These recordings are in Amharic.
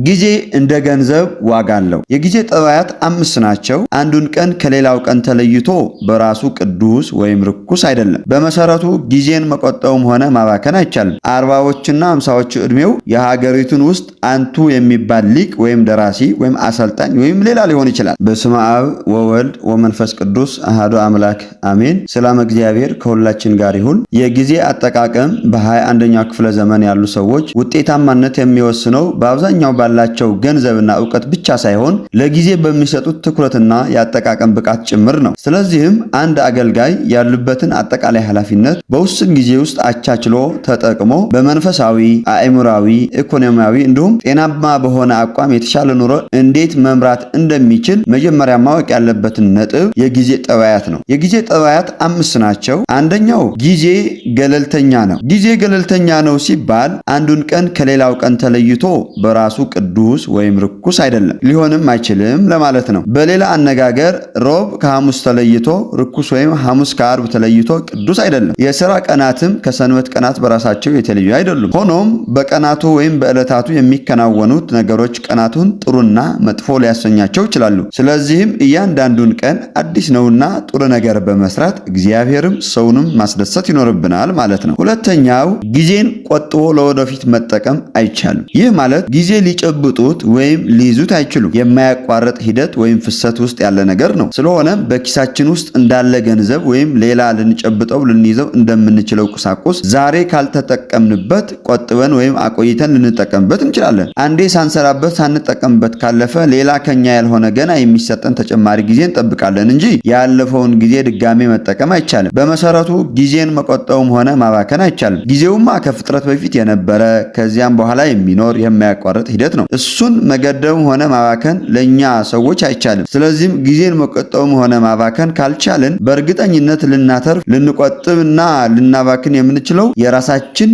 ጊዜ እንደ ገንዘብ ዋጋ አለው። የጊዜ ጠባያት 5 ናቸው። አንዱን ቀን ከሌላው ቀን ተለይቶ በራሱ ቅዱስ ወይም ርኩስ አይደለም። በመሰረቱ ጊዜን መቆጠብም ሆነ ማባከን አይቻልም። 40ዎችና 50ዎቹ ዕድሜው የሀገሪቱን ውስጥ አንቱ የሚባል ሊቅ ወይም ደራሲ ወይም አሰልጣኝ ወይም ሌላ ሊሆን ይችላል። በስመ አብ ወወልድ ወመንፈስ ቅዱስ አሐዱ አምላክ አሜን። ሰላም እግዚአብሔር ከሁላችን ጋር ይሁን። የጊዜ አጠቃቀም በ21ኛው ክፍለ ዘመን ያሉ ሰዎች ውጤታማነት የሚወስነው በአብዛኛው ባላቸው ገንዘብና እውቀት ብቻ ሳይሆን ለጊዜ በሚሰጡት ትኩረትና የአጠቃቀም ብቃት ጭምር ነው። ስለዚህም አንድ አገልጋይ ያሉበትን አጠቃላይ ኃላፊነት በውስን ጊዜ ውስጥ አቻችሎ ተጠቅሞ በመንፈሳዊ፣ አእምሯዊ፣ ኢኮኖሚያዊ እንዲሁም ጤናማ በሆነ አቋም የተሻለ ኑሮ እንዴት መምራት እንደሚችል መጀመሪያ ማወቅ ያለበትን ነጥብ የጊዜ ጠባያት ነው። የጊዜ ጠባያት 5 ናቸው። አንደኛው ጊዜ ገለልተኛ ነው። ጊዜ ገለልተኛ ነው ሲባል አንዱን ቀን ከሌላው ቀን ተለይቶ በራሱ ቅዱስ ወይም ርኩስ አይደለም፣ ሊሆንም አይችልም ለማለት ነው። በሌላ አነጋገር ሮብ ከሐሙስ ተለይቶ ርኩስ ወይም ሐሙስ ከአርብ ተለይቶ ቅዱስ አይደለም። የሥራ ቀናትም ከሰንበት ቀናት በራሳቸው የተለዩ አይደሉም። ሆኖም በቀናቱ ወይም በዕለታቱ የሚከናወኑት ነገሮች ቀናቱን ጥሩና መጥፎ ሊያሰኛቸው ይችላሉ። ስለዚህም እያንዳንዱን ቀን አዲስ ነውና ጥሩ ነገር በመስራት እግዚአብሔርም ሰውንም ማስደሰት ይኖርብናል ማለት ነው። ሁለተኛው ጊዜን ቆጥቦ ለወደፊት መጠቀም አይቻልም። ይህ ማለት ጊዜ ሊጨብጡት ወይም ሊይዙት አይችሉም። የማያቋርጥ ሂደት ወይም ፍሰት ውስጥ ያለ ነገር ነው። ስለሆነም በኪሳችን ውስጥ እንዳለ ገንዘብ ወይም ሌላ ልንጨብጠው ልንይዘው እንደምንችለው ቁሳቁስ ዛሬ ካልተጠቀምንበት ቆጥበን ወይም አቆይተን ልንጠቀምበት እንችላለን። አንዴ ሳንሰራበት ሳንጠቀምበት ካለፈ ሌላ ከኛ ያልሆነ ገና የሚሰጠን ተጨማሪ ጊዜ እንጠብቃለን እንጂ ያለፈውን ጊዜ ድጋሜ መጠቀም አይቻልም። በመሰረቱ ጊዜን መቆጠብም ሆነ ማባከን አይቻልም። ጊዜውማ ከፍጥረት በፊት የነበረ ከዚያም በኋላ የሚኖር የማያቋርጥ ሂደት ነው። እሱን መገደብም ሆነ ማባከን ለኛ ሰዎች አይቻልም። ስለዚህም ጊዜን መቆጠብም ሆነ ማባከን ካልቻልን በእርግጠኝነት ልናተርፍ ልንቆጥብና ልናባክን የምንችለው የራሳችን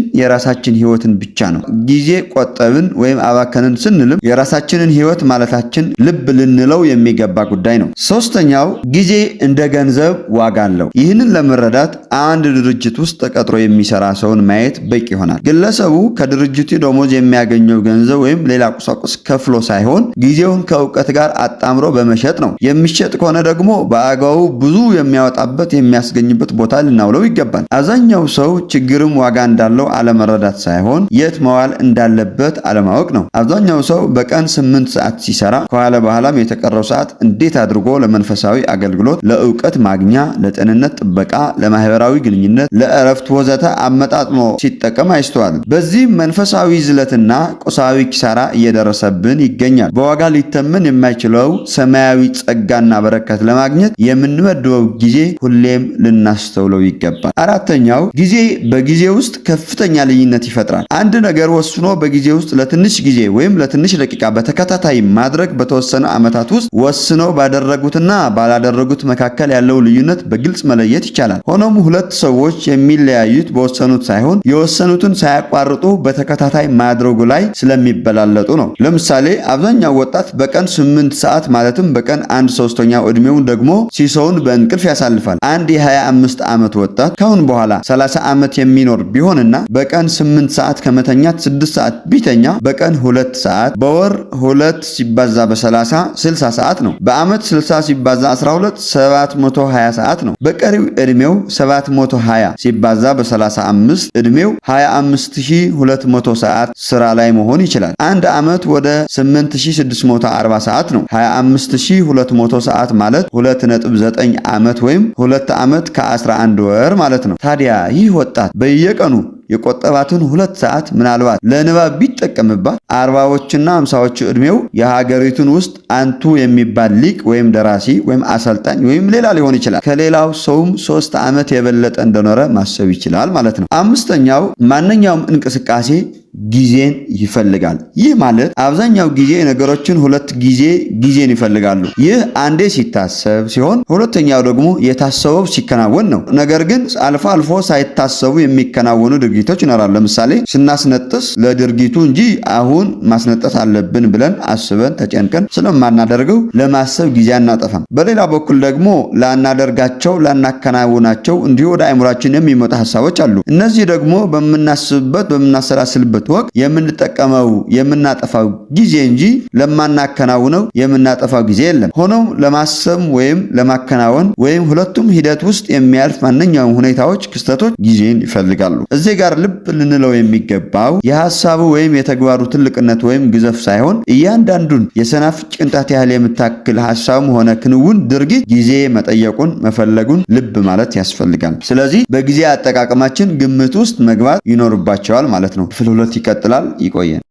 ህይወትን ብቻ ነው። ጊዜ ቆጠብን ወይም አባከንን ስንልም የራሳችንን ህይወት ማለታችን ልብ ልንለው የሚገባ ጉዳይ ነው። ሶስተኛው ጊዜ እንደ ገንዘብ ዋጋ አለው። ይህንን ለመረዳት አንድ ድርጅት ውስጥ ተቀጥሮ የሚሰራ ሰውን ማየት በቂ ይሆናል። ግለሰቡ ከድርጅቱ ደሞዝ የሚያገኘው ገንዘብ ወይም ሌላ ቁሳቁስ ከፍሎ ሳይሆን ጊዜውን ከእውቀት ጋር አጣምሮ በመሸጥ ነው። የሚሸጥ ከሆነ ደግሞ በአግባቡ ብዙ የሚያወጣበት የሚያስገኝበት ቦታ ልናውለው ይገባል። አብዛኛው ሰው ችግርም ዋጋ እንዳለው አለመረዳት ሳይሆን የት መዋል እንዳለበት አለማወቅ ነው። አብዛኛው ሰው በቀን 8 ሰዓት ሲሰራ ከኋላ በኋላም የተቀረው ሰዓት እንዴት አድርጎ ለመንፈሳዊ አገልግሎት፣ ለእውቀት ማግኛ፣ ለጤንነት ጥበቃ፣ ለማህበራዊ ግንኙነት፣ ለእረፍት ወዘተ አመጣጥኖ ሲጠቀም አይስተዋልም። በዚህም መንፈሳዊ ዝለትና ቁሳዊ ኪሳራ እየደረሰብን ይገኛል። በዋጋ ሊተመን የማይችለው ሰማያዊ ጸጋና በረከት ለማግኘት የምንመድበው ጊዜ ሁሌም ልናስተውለው ይገባል። አራተኛው ጊዜ በጊዜ ውስጥ ከፍተኛ ልዩነት ይፈጥራል። አንድ ነገር ወስኖ በጊዜ ውስጥ ለትንሽ ጊዜ ወይም ለትንሽ ደቂቃ በተከታታይ ማድረግ በተወሰነ ዓመታት ውስጥ ወስነው ባደረጉትና ባላደረጉት መካከል ያለው ልዩነት በግልጽ መለየት ይቻላል። ሆኖም ሁለት ሰዎች የሚለያዩት በወሰኑት ሳይሆን የወሰኑትን ሳያቋርጡ በተከታታይ ማድረጉ ላይ ስለሚበላለጡ ነው። ለምሳሌ አብዛኛው ወጣት በቀን 8 ሰዓት ማለትም በቀን 1/3 ዕድሜውን ደግሞ ሲሶውን በእንቅልፍ ያሳልፋል። አንድ የ25 ዓመት ወጣት ካሁን በኋላ 30 ዓመት የሚኖር ቢሆንና በቀን 8 ሰዓት ከመተኛት 6 ሰዓት ቢተኛ በቀን 2 ሰዓት በወር 2 ሲባዛ በ30 60 ሰዓት ነው። በዓመት 60 ሲባዛ 12 720 ሰዓት ነው። በቀሪው ዕድሜው 720 ሲባዛ በ35 ዕድሜው 25200 ሰዓት ስራ ላይ መሆን ይችላል። አንድ ዓመት ወደ 8640 ሰዓት ነው። 25200 ሰዓት ማለት 2.9 ዓመት ወይም 2 ዓመት ከ11 ወር ማለት ነው። ታዲያ ይህ ወጣት በየቀኑ የቆጠባትን 2 ሰዓት ምናልባት ለንባብ ቢጠቀምባት 40ዎችና 50ዎቹ ዕድሜው የሀገሪቱን ውስጥ አንቱ የሚባል ሊቅ ወይም ደራሲ ወይም አሰልጣኝ ወይም ሌላ ሊሆን ይችላል። ከሌላው ሰውም 3 ዓመት የበለጠ እንደኖረ ማሰብ ይችላል ማለት ነው። አምስተኛው ማንኛውም እንቅስቃሴ ጊዜን ይፈልጋል። ይህ ማለት አብዛኛው ጊዜ ነገሮችን ሁለት ጊዜ ጊዜን ይፈልጋሉ። ይህ አንዴ ሲታሰብ ሲሆን፣ ሁለተኛው ደግሞ የታሰበው ሲከናወን ነው። ነገር ግን አልፎ አልፎ ሳይታሰቡ የሚከናወኑ ድርጊቶች ይኖራሉ። ለምሳሌ ስናስነጥስ ለድርጊቱ እንጂ አሁን ማስነጠስ አለብን ብለን አስበን ተጨንቀን ስለማናደርገው ለማሰብ ጊዜ አናጠፋም። በሌላ በኩል ደግሞ ላናደርጋቸው ላናከናውናቸው እንዲሁ ወደ አእምሯችን የሚመጡ ሀሳቦች አሉ። እነዚህ ደግሞ በምናስብበት በምናሰላስልበት በምንችልበት ወቅት የምንጠቀመው የምናጠፋው ጊዜ እንጂ ለማናከናውነው የምናጠፋው ጊዜ የለም። ሆኖም ለማሰብ ወይም ለማከናወን ወይም ሁለቱም ሂደት ውስጥ የሚያልፍ ማንኛውም ሁኔታዎች፣ ክስተቶች ጊዜን ይፈልጋሉ። እዚህ ጋር ልብ ልንለው የሚገባው የሐሳቡ ወይም የተግባሩ ትልቅነት ወይም ግዘፍ ሳይሆን እያንዳንዱን የሰናፍጭ ቅንጣት ያህል የምታክል ሐሳብም ሆነ ክንውን ድርጊት ጊዜ መጠየቁን መፈለጉን ልብ ማለት ያስፈልጋል። ስለዚህ በጊዜ አጠቃቀማችን ግምት ውስጥ መግባት ይኖርባቸዋል ማለት ነው። ክፍል 2 ይቀጥላል። ይቆየን።